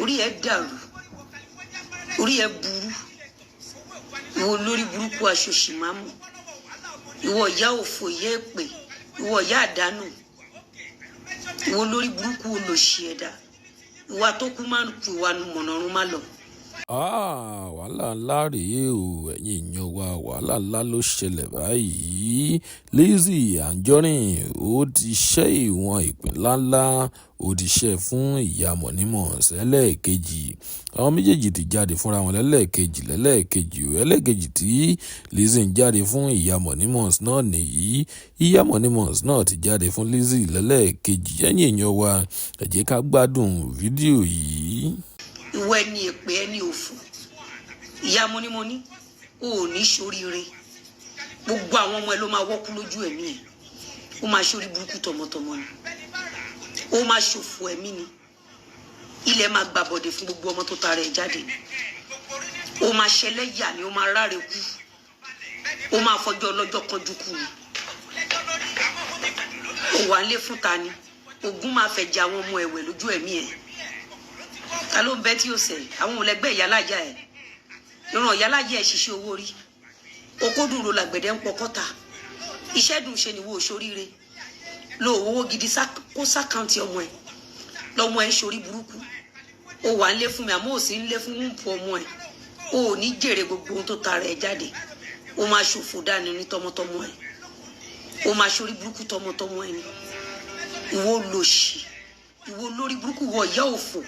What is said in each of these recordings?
Orí ẹ dàrú, orí ẹ burú. Ìwọ olórí burúkú, aṣòṣì mámù, ìwọ ìyá òfò, ìyá èpè, ìwọ ìyá àdánù, ìwọ olórí burúkú, olòṣì ẹ̀dá, ìwà tó kú máa ń kú, ìwà mọ̀nàrún má lọ. Ah, wàhálà ńlá rèé o, ẹ̀yin èèyàn wa. Wàhálà ńlá ló ṣẹlẹ̀ báyìí. Lizzy Anjorin, ó ti ṣẹ́ ìwọ̀n ìpín ńláńlá, ó ti ṣẹ́ fún ìyá Mọ̀nímọ̀ lẹ́ẹ̀kejì. Àwọn méjèèjì ti jáde fúnra wọn lẹ́lẹ́ẹ̀kejì, lẹ́lẹ́ẹ̀kejì, ẹlẹ́ẹ̀kejì tí Lizzy ń jáde fún ìyá Mọ̀nímọ̀ náà nìyí. Ìyá Mọ̀nímọ̀ náà ti jáde fún Lizzy lẹ́lẹ́ẹ̀kejì. Ẹ̀yin èèyàn wa, ẹ jẹ́ ká gbádùn fídíò yìí. Ìwọ ẹni èpè, ẹni òfò, ìyá mọ́nímọ́ní, o ò ní ṣoríire. Gbogbo àwọn ọmọ ẹ ló máa wọ́kú lójú ẹ̀mí ẹ̀. Ó máa ṣorí burúkú tọmọtọmọ ni, ó máa ṣòfò ẹ̀mí ni. Ilẹ̀ máa gbàbọ̀dẹ̀ fún gbogbo ọmọ tó tara ẹ̀ jáde ni. Ó máa ṣẹlẹ́yà ni, ó máa ráre kú, ó máa fọjọ́ ọlọ́jọ́ kanjú kú ni. Ó wà ń lé fún ta ni? Ogun máa fẹ́ jẹ àwọn ọmọ ẹ̀wẹ̀ lójú ẹ̀mí ẹ̀. Ta ló ń bẹ tí ó sẹ? Àwọn òlẹgbẹ ìyálájà ẹ, ìran ìyálájà ẹ ṣiṣẹ́ owó rí okódùn ro làgbẹ̀dẹ ń pọkọ́ta. Iṣẹ́ dùn ṣe nìwọ òṣòríire lo owó gidi kó s'account ọmọ ẹ lọmọ ẹ ń ṣorí burúkú. O wà ń lé fún mi, àmọ́ ò sí ń lé fún wúńpù ọmọ ẹ. O ò ní jèrè gbogbo ohun tó tara ẹ jáde. O máa ṣòfò dànù ní tọmọtọmọ ẹ. O máa ṣorí burúkú tọmọtọmọ ẹ ni. Ìwọ olòṣì, ìwọ olórí burúkú, ìwọ ìyá òfò,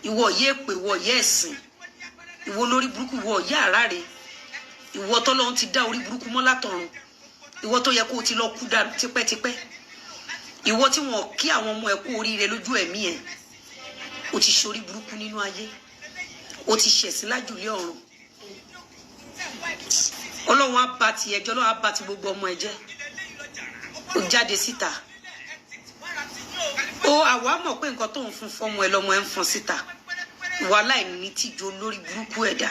ìwọ ìyá èpè, ìwọ ìyá ẹ̀sìn, ìwọ olórí burúkú, ìwọ ìyá àráre, ìwọ tọ́lọ́run ti dá orí burúkú mọ́ látọ̀run, ìwọ tó yẹ kó o ti lọ kú dànù tipẹ́tipẹ́, ìwọ tí wọn kí àwọn ọmọ ẹ kú oríire lójú ẹ̀mí ẹ. O ti ṣorí burúkú nínú ayé, o ti ṣẹ̀sín lájùlé ọ̀run. Ọlọ́run á bá ti ẹjọ́, Ọlọ́run á bá ti gbogbo ọmọ ẹ jẹ́. O jáde síta, o àwa mọ̀ pé nǹkan tó ń fún fọ́mọ ẹ lọ́mọ ẹ ń fọn síta. Ìwà aláìní tìjú, olórí burúkú ẹ̀dá,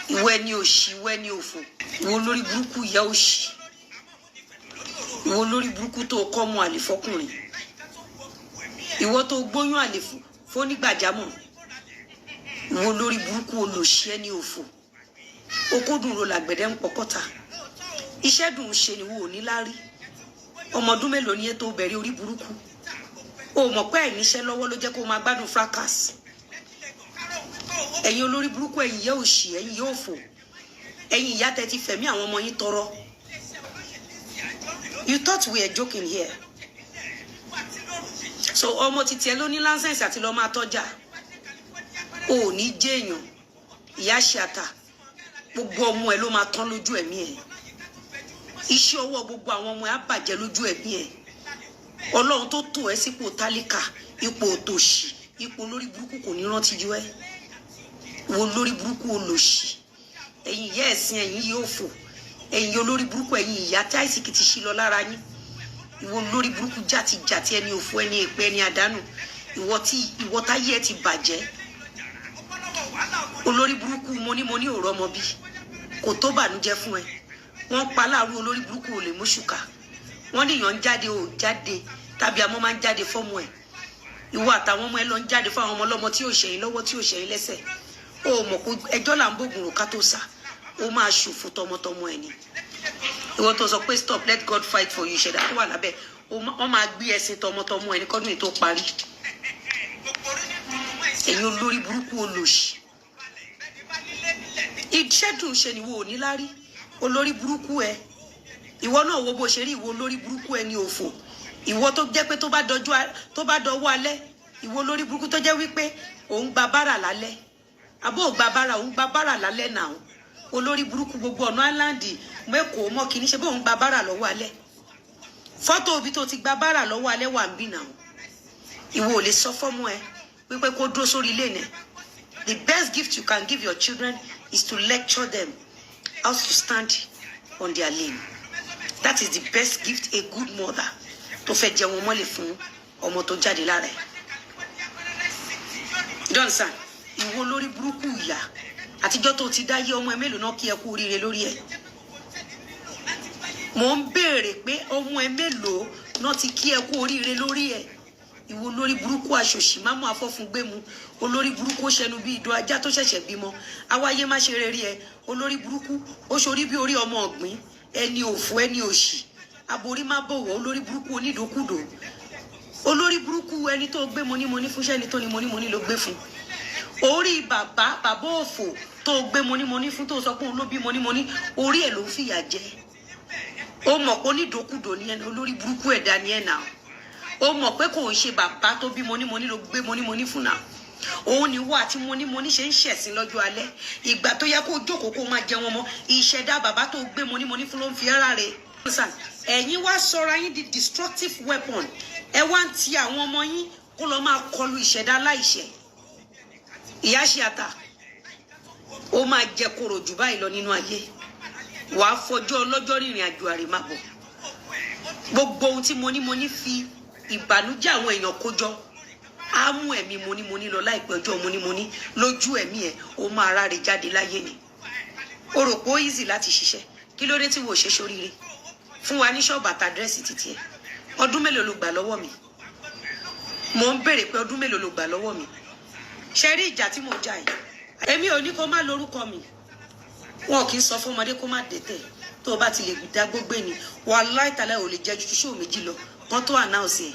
ìwọ ẹni òṣì, ìwọ ẹni òfò, ìwọ olórí burúkú, ìyá òṣì, ìwọ olórí burúkú tó kọ́ ọmọ àlè fọkùnrin, ìwọ tó gbóyún àlè fónígbàjámọ̀, ìwọ olórí burúkú, olòṣì, ẹni òfò. Okódùn ro làgbẹ̀dẹ ń pọkọ́ta. Iṣẹ́ dùn ṣe ni wo ò ní láárí. Ọmọ ọdún mélòó ni ẹ tó bẹ̀rẹ̀ orí burúkú? O mọ̀ pé àìníṣẹ́ lọ́wọ́ ló jẹ́ kó máa gbádùn fracas. Ẹ̀yin olórí burúkú, ẹ̀yin ìyá òṣì, ẹ̀yin ìyá òfò, ẹ̀yin ìyá tẹ́ ti fẹ̀mí àwọn ọmọ yín tọrọ. You thought we were joking here. So ọmọ titi ẹ ló ní license àti lọ́ọ́ máa tọ́jà. O ò ní jẹ́ èèyàn. Ìyá ṣe àtà, gbogbo ọmọ ẹ ló máa tán lójú ẹ̀mí ẹ. Iṣẹ́ ọwọ́ gbogbo àwọn ọmọ ẹ á bàjẹ́ lójú ẹ̀mí ẹ. Ọlọ́run tó tò ẹ́ sípò tálíkà, ipò òtòṣì, ipò olórí burúkú, kò ní rántí ju ẹ́. Wo lórí burúkú, olòṣì, ẹ̀yin ìyá ẹ̀sìn, ẹ̀yin yóò fò, ẹ̀yin olórí burúkú, ẹ̀yin ìyá tí àìsíkì ti ṣí lọ lára yín. Ìwọ olórí burúkú, jàtijàti, ẹni òfò, ẹni èpè, ẹni àdánù, ìwọ tí ìwọ táyé ẹ ti bàjẹ́, olórí burúkú. Monímoní ò rọmọ bí kò tó bànújẹ́ fún ẹ. Wọ́n pa láàrú, olórí burúkú, ò lè mú ṣùkà. Wọ́n níyàn ń jáde, ò jáde, tàbí àmọ́ máa ń jáde fọ́mọ ẹ̀. Ìwọ àtàwọn ọmọ ẹ lọ ń jáde fún àwọn ọmọ ọlọ́mọ tí ò ṣẹ̀yìn lọ́wọ́, tí ò ṣẹ̀yìn lẹ́sẹ̀. O mọ̀ pé ẹjọ́ là ń bògùn rò ká tó sà. Ó máa ṣòfò tọmọtọmọ ẹ ni. Ìwọ tó sọ pé, "Stop, let God fight for you." Ìṣẹ̀dá tó wà lábẹ́ wọ́n máa gbé ẹṣin tọmọtọmọ ẹ ní kọ́dún yìí tó parí. Ẹ̀yin olórí burúkú, olòṣì, iṣẹ́ dùn ṣe ni wo ò ní lárí. Olórí burúkú ẹ, ìwọ náà wo bó ṣe rí. Ìwọ olórí burúkú, ẹ ní òfò, ìwọ tó jẹ́ pé tó bá dọwọ́ alẹ́, ìwọ olórí burúkú tó jẹ́ wípé òun gba bárà lálẹ́, àbó ò gba bárà, òun gba bárà lálẹ́ náà. Olórí burúkú, gbogbo ọ̀nà island mẹ́kọ̀ọ́ mọ́ kìíní ṣe bó òun gba bárà lọ́wọ́ alẹ́. Fọ́tò òbí tó ti gba bárà lọ́wọ́ alẹ́ wà ń bì náà. Ìwọ ò lè sọ fọ́mọ ẹ wípé kó dúró sórí ilé yẹn. The best gift you can give your children is to lecture them how to stand on their lane. That is the best gift a good mother tó fẹ́ jẹun ọmọ lè fún ọmọ tó jáde lára ẹ̀. You don't understand? Ìwọ lórí burúkú ìyá, àtijọ́ tó ti dáyé, ọmọ ẹ mélòó náà kí ẹ kú oríire lórí ẹ? Mò ń béèrè pé ọmọ ẹ mélòó náà ti kí ẹ kú oríire lórí ẹ? Ìwọ olórí burúkú, aṣòṣì mámú afọ́fúngbẹ́mu, olórí burúkú, ó ṣẹnu bí idó ajá tó ṣẹ̀ṣẹ̀ bímọ. Awáyé má ṣe rere ẹ, olórí burúkú, ó ṣorí bí orí ọmọ ọ̀gbìn, ẹni òfò, ẹni òṣì, aborí má bọ̀wọ̀, olórí burúkú, onídòkúdò, olórí burúkú. Ẹni tó gbé monímoní fún, ṣẹ́ni tó ní monímoní ló gbé fún? Orí bàbá bàbá òfò tó gbé monímoní fún, tó sọ pé òun ló bí monímoní, orí ẹ̀ ló ń fìyà jẹ. Ó mọ̀ pé onídòkúdò ní ẹni, olórí burúkú ẹ̀dá ni ẹ̀ náà. Ó mọ̀ pé kò ń ṣe bàbá tó bí monímoní ló gbé monímoní fún náà. Òun ni wọ́n àti monímoní ṣe ń ṣẹ̀sín lọ́jọ́ alẹ́. Ìgbà tó yẹ kó jókòó kó máa jẹ wọn mọ́, ìṣẹ̀dá bàbá tó gbé monímoní fún ló ń fi ẹ́ ráre. Ẹ̀yin wá sọra yín di destructive weapon. Ẹ wá ń ti àwọn ọmọ yín kó lọ máa kọlu ìṣẹ̀dá aláìṣẹ̀. Ìyá ṣe àtà, ó máa jẹ kóró jù báyìí lọ nínú ayé. Wàá fọjọ́ ọlọ́jọ́ rìnrìn àjò àrèmábọ̀. Gbogbo ohun tí monímoní fi ìbànújẹ́ àwọn èèyàn kó jọ, á mú ẹ̀mí monímoní lọ láìpẹ́ ọjọ́. Monímoní lójú ẹ̀mí ẹ̀, ó máa ráre jáde láyé ni. O rò pé ó easy láti ṣiṣẹ́. Kí ló dé tí wò ó ṣe sóríire? Fún wa ní ṣọ́ọ̀bù àti address títí ẹ̀. Ọdún mélòó ló gbà lọ́wọ́ mi? Mò ń béèrè pé ọdún mélòó ló gbà lọ́wọ́ mi? Ṣe rí ìjà tí mò ń jà yìí, èmi ò ní kó má lórúkọ mi. Wọn kì í sọ fún ọmọdé kó má dẹ́tẹ̀. Tó o bá ti lè dá gbógbé ni wàláhì tàláhì, ò lè jẹ́ ju ṣóò méjì lọ kán tó announce ẹ̀.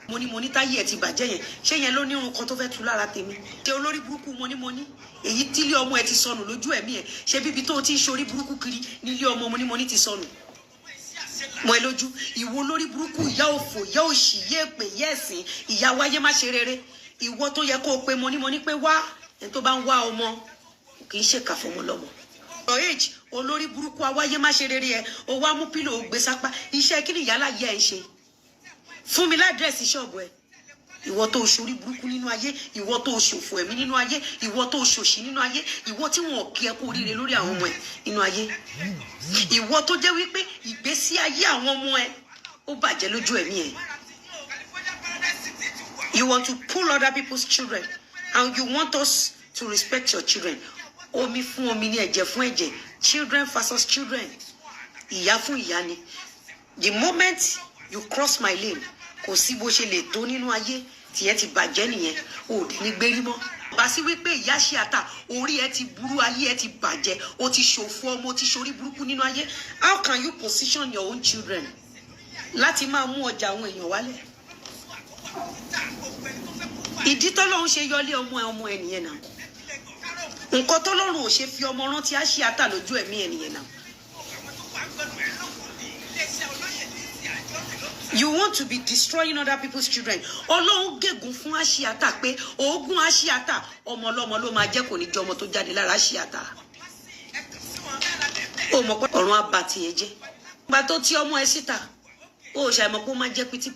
Mo ní táyé ẹ̀ ti bàjẹ́ yẹn. Ṣé yẹn ló ní irun kan tó fẹ́ tu lára tèmi? Ṣé olórí burúkú mo ní èyí tílé ọmọ ẹ ti sọnù lójú ẹ̀mí ẹ̀? Ṣé bíbi tó o ti ń ṣorí burúkú kiri nílé ọmọ mo ní ti sọnù mọ ẹ lójú? Ìwọ olórí burúkú, ìyá òfò, ìyá òṣì, ìyá èpè, ìyá ẹ̀sìn, ìyá wáyé má ṣe rere. Ìwọ tó yẹ kó o pe mo ní pé wá, ẹni tó bá ń wá ọmọ kì í ṣèkà fọmọ lọ́mọ. Your age, olórí burúkú, awáyé má ṣe rere ẹ. O wá mú pillow, o gbé sápá. Iṣẹ́ kí ni ìyálà yẹ ẹ ń ṣe? Fún mi l'address ṣọ́ọ̀bù ẹ. Ìwọ tó ṣorí burúkú nínú ayé, ìwọ tó ṣòfò ẹ̀mí nínú ayé, ìwọ tó ṣòṣì nínú ayé, ìwọ tí wọn kí ẹ kú oríire lórí àwọn ọmọ ẹ nínú ayé, ìwọ tó jẹ́ wípé ìgbésí ayé àwọn ọmọ ẹ ó bàjẹ́ lójú ẹ̀mí ẹ. You want to pull other people's children and you want us to respect your children. Omi fún omi ní, ẹ̀jẹ̀ fún ẹ̀jẹ̀, children versus children, ìyá fún ìyá ni. The moment you cross my lane, kò sí bó ṣe lè tó nínú ayé, tìyẹ ti bàjẹ́ nìyẹn, o ò dé ní gbérí mọ́. Bá sí wípé ìyá ṣe àtà, orí ẹ ti burú, ayé ẹ ti bàjẹ́, o ti ṣòfò ọmọ, o ti ṣorí burúkú nínú ayé. How can you position your own children láti máa mú ọjà àwọn èèyàn wálẹ̀? Ìdí tọ́lọ́run ṣe yọlé ọmọ ẹ, ọmọ ẹ nìyẹn náà. Nǹkan tọ́lọ́run ò ṣe fi ọmọ rántí á ṣe àtà lójú ẹ̀mí ẹ nìyẹn náà. You want to be destroying other people's children. Ọlọ́run gégùn fún àṣìátà pé oògùn àṣìátà, ọmọ ọlọ́mọ ló máa jẹ́, kò ní jẹ́ ọmọ tó jáde lára àṣìátà. Ó mọ̀ pé ọ̀run á ba tiẹ̀ jẹ́. Ìgbà tó ti ọmọ ẹ síta, ó ṣàìmọ̀ pé ó máa jẹ́ pití.